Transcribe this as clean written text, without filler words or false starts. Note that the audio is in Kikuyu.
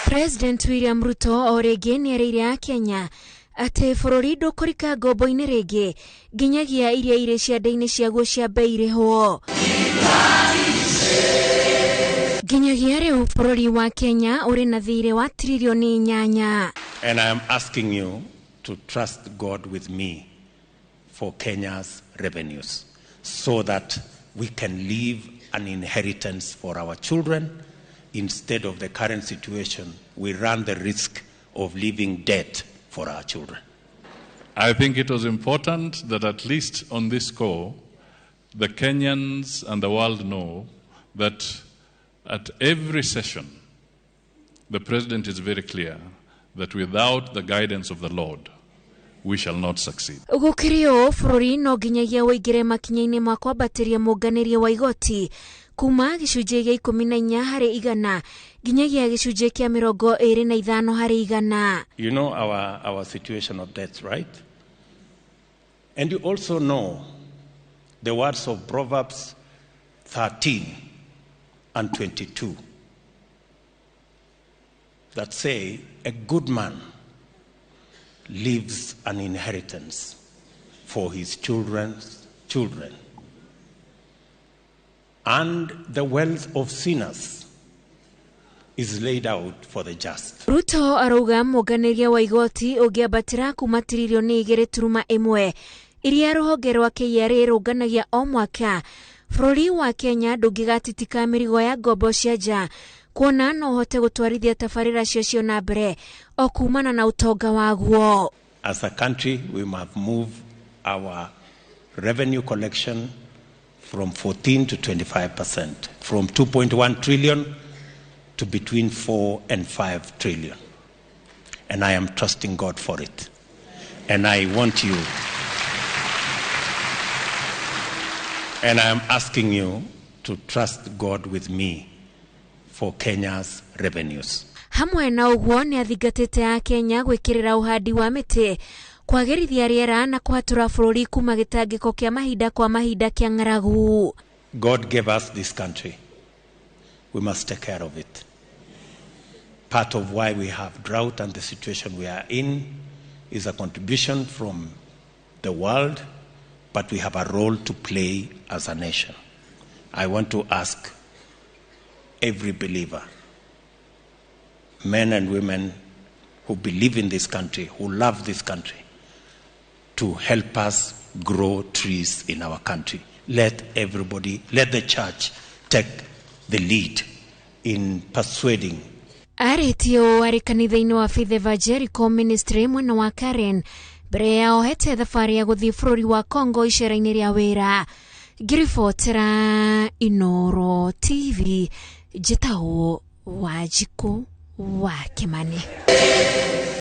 President William Ruto o rĩngĩ nĩerĩire akenya atĩ bũrũri ndũkũrika ngombo-inĩ rĩngĩ nginyagia iria irĩ ciande-inĩ ciaguo ciambe irĩhwo. Nginyagia rĩu bũrũri wa Kenya ũrĩ na thirĩ wa tririoni 8. And I am asking you to trust God with me for Kenya's revenues so that we can leave an inheritance for our children. Instead of the current situation, we run the risk of leaving debt for our children. I think it was important that at least on this score, the Kenyans and the world know that at every session, the president is very clear that without the guidance of the Lord, we shall not succeed. Gũkĩrĩ ũũ, bũrũri no nginyagia ũingĩre makinya-inĩ ma kwambatĩria mũnganĩrie wa igoti kuma gĩcunjĩ gĩa 14 harĩ igana nginyagia gĩcunjĩ kĩa 25 harĩ igana. You know our situation of debt, right? And you also know the words of Proverbs 13 and 22 that say, a good man leaves an inheritance for his children's children, and the wealth of sinners is laid out for the just. Ruto arauga mũnganĩria wa igoti ũngĩambatĩra kuma tririoni 2.1 iria rũhonge rwa KRA rũnganagia o mwaka, bũrũri wa Kenya ndũngĩgatitika mĩrigo ya ngombo cia nja kuona no ũhote gũtwarithia tabarĩra ciacio na mbere o kumana na ũtonga waguo. As a country, we must move our revenue collection from 14 to 25%, from 2.1 trillion to between 4 and 5 trillion. And I am trusting God for it. And I want you, and I am asking you to trust God with me for Kenya's revenues. Hamwe na ũguo nĩ athingatĩte a Kenya gwĩkĩrĩra ũhandi wa mĩtĩ, kwagĩrithia rĩera na kũhatũra bũrũri kuma gĩtangĩko kĩa mahinda kwa mahinda kĩa ng'aragu. God gave us this country. We must take care of it. Part of why we have drought and the situation we are in is a contribution from the world, but we have a role to play as a nation. I want to ask every believer, men and women who believe in this country, who love this country, to help us grow trees in our country. Let everybody, let the church take the lead in persuading. Arĩtie ũũ arĩ kanitha-inĩ wa Faith Evangelical Ministry mwena wa Karen mbere ya ohete thabarĩ ya gũthiĩ bũrũri wa Congo icera-inĩ rĩa wĩra. Ngĩribotera Inooro TV, njĩtagwo Wanjikũ wa Kĩmani.